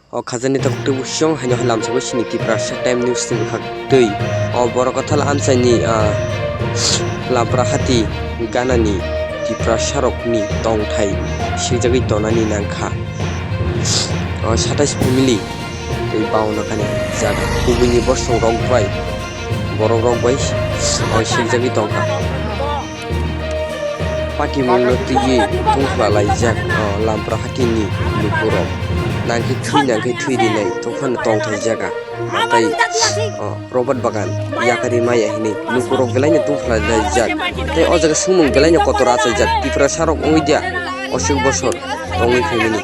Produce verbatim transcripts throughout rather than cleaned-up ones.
O khajani takhuk tei bukhuk song haino hai lamsao sini Tiprasa Time News ni bwkhak twi. O borok kwthal amchaini, ah, Lampra Hati ganani Tiprasa rokni tongthai swijagwi tonani nangkha. O satais family tei bauna kani jaga kubuni bosong rok bai borok rok bai, o swijagwi tongkha. Patimungno twiwi tungphla laijak, o, Lampra hatini lukurok. Nangkhe thwi, nangkhe thwi rinai, tongphano tongthai jaga. Tei, o, Robert Bagan, yakari maya hinwi lukurok belaino tungphla laijak. Tei o jaga swngmung belaino kotor achaijak. Tiprasa rok wngwi dia, oswk bosor tongwi phaimani.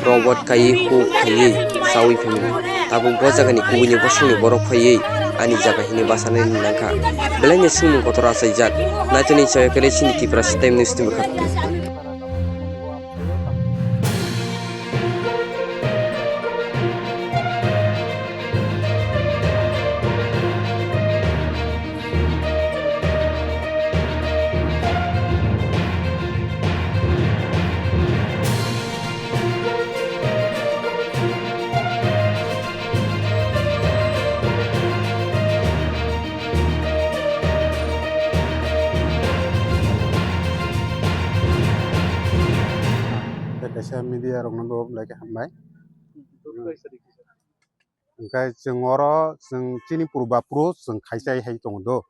Robot kaiwi huk khaiwi chawi phimani. Tabuk bo jagani kubuini bosongni borok phaiwi ani jaga hini bachanani nangkha. Belaini swngmung kotor achaijak. Naitoni chaya kere chini Tiprasa Time News ni bwkhak. Tei kaisa media rokno bo belai khe hambai. Hwnkhe chwng oro chwng chini purba puro chwng khai chai hai tongo do.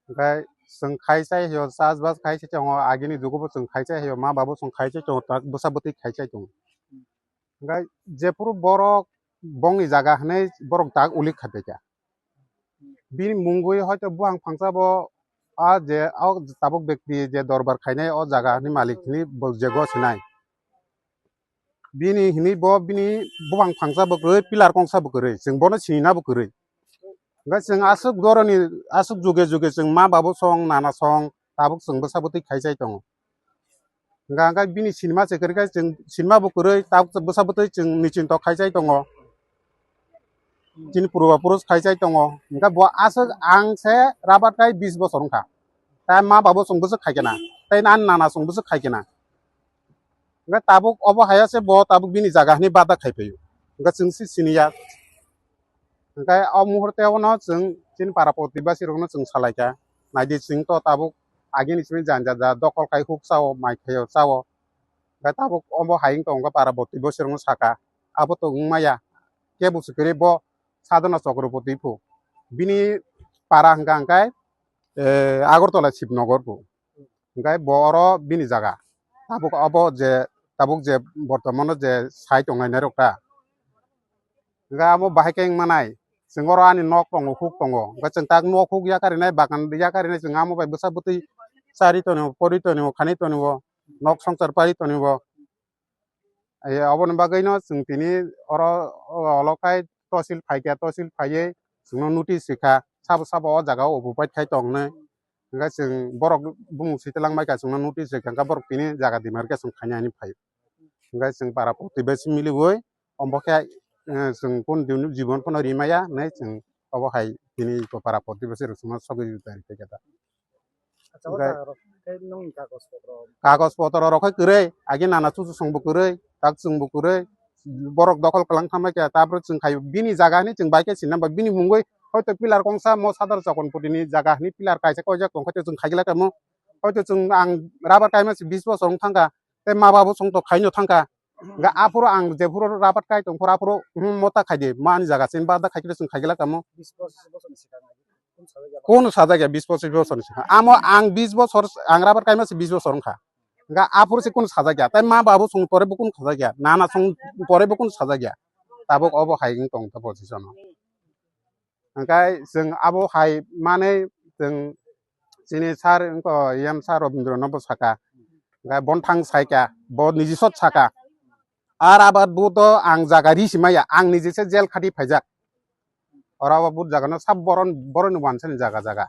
Hwnkhe chwng khai chai hio, chas bas khai chai tongo, agini jugo bo chwng khai chai hio, ma babo chwng khai chai tongo, tak bwsa bwtwi khai chai tongo. Hwnkhe jephuru borok bongni jaga hinwi borok tak ulik khai paikha. Bini mungwi hoito buphang phangsa bo a je o tabuk bekti je dorbar khainai o jaga ni malik hinwi bo je go sinai. Bini hinwi bo bini buphang phangsa bo kwrwi, pillar kongsa bo kwrwi, chwng bono sinina bo kwrwi. Hwnkhe chwng aswk doroni, aswk juge juge chwng ma babo song, nana song, tabuk chwng bwsa bwtwi khai chai tongo. Hwnkha hwnkhe bini sinima se kwrwi khe chwng sinima bo kwrwi, tabuk bwsa bwtwi chwng nichinto khai chai tongo. Chini purba purus khai chai tongo. Hwnkhe bo aswk ang se rabar kai bis bosor wngkha. Tai ma babo chwng bwswk khai khe na. Tai ani nana chwng bwswk khai khe na. Hwnkhe tabuk obo hai se bo tabuk bini jaga hinwi bada khai phaio. Hwnkhe chwng se siniya. Hwnkhe o muhurte ono chwng chini para protibasi rokno chwng salaikha. Naidi chwng to tabuk agini simi janja ja dokol khai huk chao, mai khaio chao. Hwnkhe tabuk obo hai wng tongkha para protibasi rokno saka. Abo to wng maya. Kebo se kwrwi bo Sadhana Chakraborty phu. Bini para hwnkha hwnkhe, eh, Agartala Shibnagar phu. Hwnkhe bo oro bini jaga. Tabuk obo je, tabuk je bortomano je sai tongnai nairok ta. Hwnkhe abo bahai khe wng manai. Chwng oro ani nok tongo, huk tongo. Hwnkhe chwng tak nok huk yakarinai, bagan yakarinai, chwng amo bai bwsa bwtwi chari tonio, pori tonio, khanwi tonio, nok swngchar pari tonio. Ai, aboni bagwino chwng tini oro, o, olo khai tosil phaikha, tosil phaiwi chwngno notice rikha, sabo sabo o jaga o obo bai khai tongnai. Hwnkhe chwng borok bumung sitelang maikha, chwngno notice rikha, hwnkhe borok tini jaga dima rikha chwng khaina hinwi phai. Hwnkhe chwng para protibasi miliwi, omo khe, eh, chwng kunu din jibon phano rimaya hinwi chwng obo hai tini para protibasi rok chwngno sogwi rikha da. Acha, o jaga rok khe nung kagoj potro? Kagoj potro rok khe kwrwi, agi nana chuchu song bo kwrwi, tak chwng bo kwrwi, borok dokhol kwlang thangma khe, tabro chwng khai bini jaga hinwi chwng bai khe sinna ba bini mungwi hoito pillar kongsa mo Sadhana Chakraborty ni jaga hinwi pillar kaisa koijak tong khe chwng khai glak tamo, hoito chwng ang rabar kaima se bis bosor wng thangkha, tei ma babo chwng to khaino thangkha. Hwnkhe aphuru ang jephuru rabat kai tongphuru aphuru, hmm, mota khaidi, mo ani jaga chini bada khaikhe chwng khaigwlak tamo. Bis bochor, bochorni swkang agi kunu sajagya? Kunu sajagya bis pochis bochorni swkang. Amo ang bis bochor, ang rabat kaima se bis bochor wngkha. Hwnkhe aphuru se kunu sajagya. Tai ma babu song pore bo kunu sajagya. Nana song pore bo kunu sajagya. Tabuk obo hai wng tong ta position o. Hwnkhe chwng abo hai manwi chwng chini sir wngkha, E M sir Robindra no bo saka. Hwnkhe bono thang saikha, bo niji sot saka. Ar abat bo to ang jaga ri si maya, ang niji se jail khati phaijak. Oro abo but jaga no sab boron, boroni wansani jaga jaga.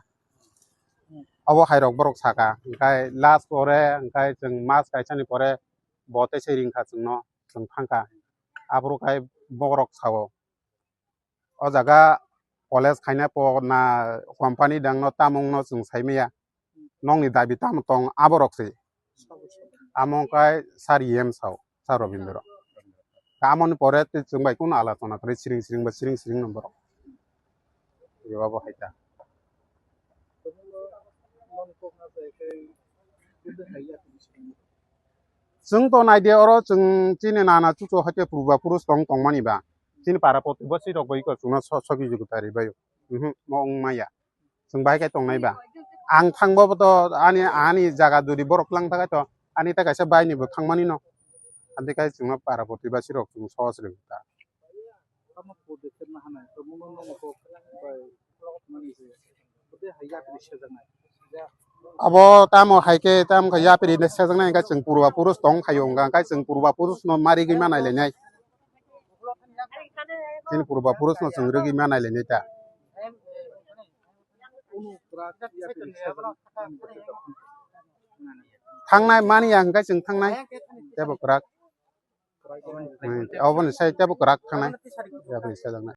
Abo hai rok borok saka. Hwnkhe last pore, hwnkhe chwng mas kaisa ni pore bo tei se ringkha chwngno, chwng thangkha. Aphuru khai borok sao. O jaga college khaina po na company dang no tamung no chwng sai maya. Nokni dabi tamo tong aborok se. Amo kai sir E M sao, sir Robindra. Tamoni pore tei chwng bai kunu alochona kwrwi siring siring ba siring siring no borok. Eba bo hai ta. Chwng to naidi oro chwng chini nana chuchu hai khe purba purush tong tongmani ba. Chini para protibasi rok bai khe chwngno so-, soki jugu tari bai. Mhm, mo wng maya. Chwng bahai khe tongnai ba. Ang thangbo bo to ani, ani jaga duri borok lang thakai to. Ani ta kaisa bai ni bo thangmani no. Ante kai chwngno para protibasi rok chwng sohos rwng ta. Tamo podekhe nahanai, tamo no nogo bai mani se. Bode hai yapri sejaknai. Abo tamo hai khe tamo khe yapri ne sejaknai, hwnkhe chwng purba purush tong khayo, hwnkhe chwng purba purush no ma rigwi ma nailainai. Chini purba purush no chwng rigwi ma nailainai ta. Thangnai mani ya, hwnkhe chwng thangnai. Tebo kwrak. Hmm, oboni sai tebo kwrak thangnai. Yapri sejaknai.